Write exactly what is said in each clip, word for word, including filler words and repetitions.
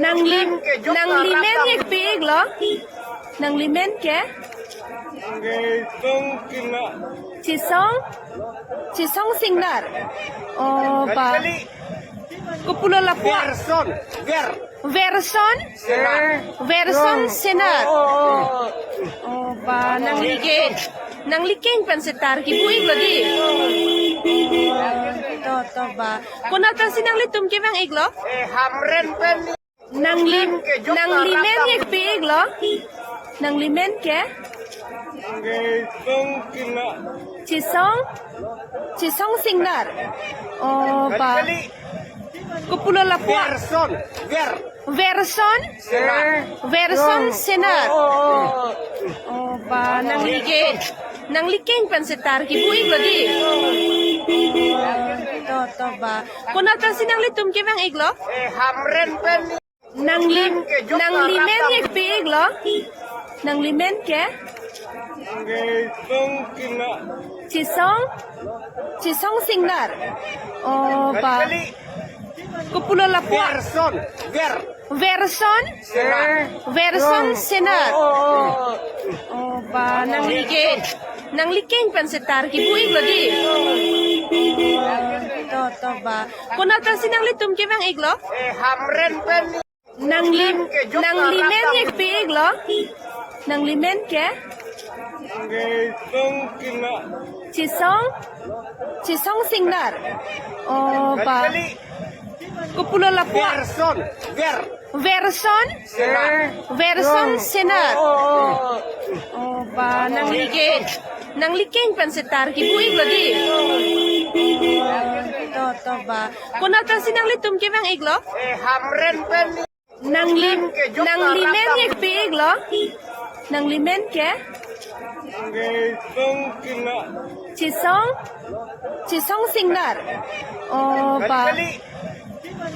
Nangli, nangli men ikpi iklo? Nangli men ke? Nangli men ke? Chisong? Chisong Singnar. Oh, ba. Kopulo lapu-an? Verson. Ver. Verson? Senar. Verson Senar. Oh, oh, oh. Oh, ba, nangli ke, nangli keng pen setar kibu iklo di. To, to, ba. Konat pensi nanglitum kevang iklo? Eh, Hamren pen. Nangli, nangli men ikpi iklo? Nangli men ke? Chisong? Chisong Singnar. Oh, ba. Kopulo lapu-an? Verson. Ver. Verson? Senar. Verson Senar. Oh, oh, oh. Oh, ba, nangli ke, nangli keng pen setar kibu iklo di. To, to, ba. Konat pensi nanglitum kevang iklo? Eh, Hamren pen. Nangli, nangli men ikpi iklo? Nangli men ke? Chisong? Chisong Singnar. Oh, ba. Kopulo lapu-an? Verson. Ver. Verson? Senar. Verson Senar. Oh, oh, oh. Oh, ba, nangli ke, nangli keng pen setar kibu iklo di. To, to, ba. Konat pensi nanglitum kevang iklo? Eh, Hamren pen. Nangli, nangli men ikpi iklo? Nangli men ke? Chisong? Chisong Singnar. Oh, ba. Kopulo lapu-an? Verson. Ver. Verson? Senar. Verson Senar. Oh, oh, oh. Oh, ba, nangli ke, nangli keng pen setar kibu iklo di. To, to, ba. Konat pensi nanglitum kevang iklo? Eh, Hamren pen. Nangli, nangli men ikpi iklo? Nangli men ke? Chisong? Chisong Singnar. Oh, ba.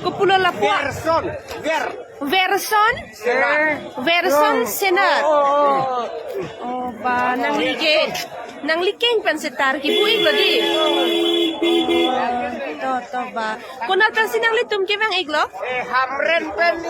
Kopulo lapu-an? Verson. Ver. Verson? Senar. Verson Senar. Oh, oh, oh. Oh, ba, nangli ke, nangli keng pen setar kibu iklo di. To, to, ba. Konat pensi nanglitum kevang iklo? Eh, Hamren pen.